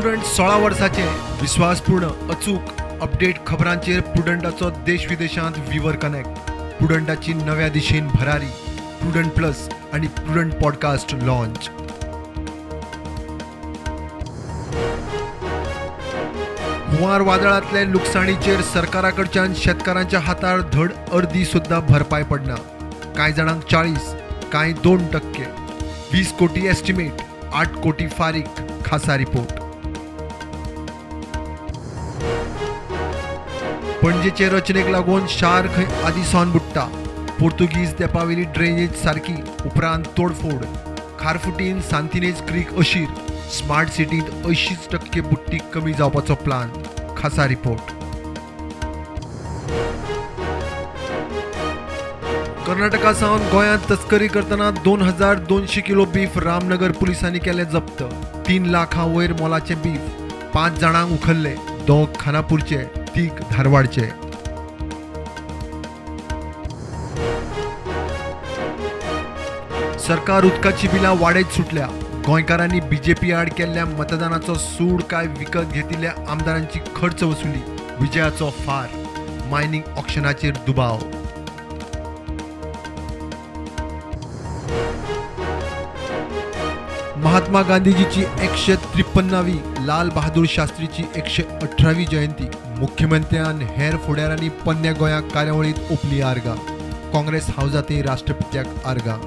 Prudent 16 वर्साचे विस्वासपूर्ण अचूक update खबरांचेर प्रुडंटाचो देश विदेशांत विवर कनेक्ट. प्रुडंटाची नव्या दिशेन भरारी. प्रुडंट प्लस आणि प्रुडंट पॉडकास्ट लॉन्च. हुंवार वादळांतले लुकसाणीचेर सरकारा कडच्यान शेतकारांच्या हातार धड अर्दी सुद्दां भरपाय पडना. कांय जाणांक 40, कांय 2%. 20 कोटी एस्टिमेट, 8 कोटी फारीक. खासा रिपोर्ट. पणजेचे रचनेक लागून शार खंय आदी सावन बुडटा. पोर्तुगीज तेंपावेली ड्रेनेज सारकी, उपरांत तोडफोड. खारफुटीन सांतिनेज क्रीक अशीर. स्मार्ट सिटींत 80% बुडटी कमी जावपाचो प्लान. खासा रिपोर्ट. कर्नाटका सावन गोंयांत तस्करी करतना 2200 किलो बीफ रामनगर पुलिसांनी केलें जप्त. 3 लाखां वयर मोलाचें बीफ. 5 जाणांक उखल्ले. 2 खानापूरचे, 3 धारवाडचे. सरकार उदकाची बिलां वाडयत सुटल्या. गोंयकारांनी बीजेपी आड केल्ल्या मतदानाचो सूड काय विकत घेतिल्ल्या आमदारांची खर्च वसुली. विजयाचो फार. मायनिंग ऑक्शनाचेर दुबाव. महात्मा गांधीजीची 153वी, लाल बहादूर शास्त्रीची 118वी जयंती. मुख्यमंत्र्यान हेर फुडाऱ्यांनी पोन्न्या गोंया कार्यावळींत ओपली आर्गां. काँग्रेस हावजांतय राष्ट्रपित्याक आर्गां.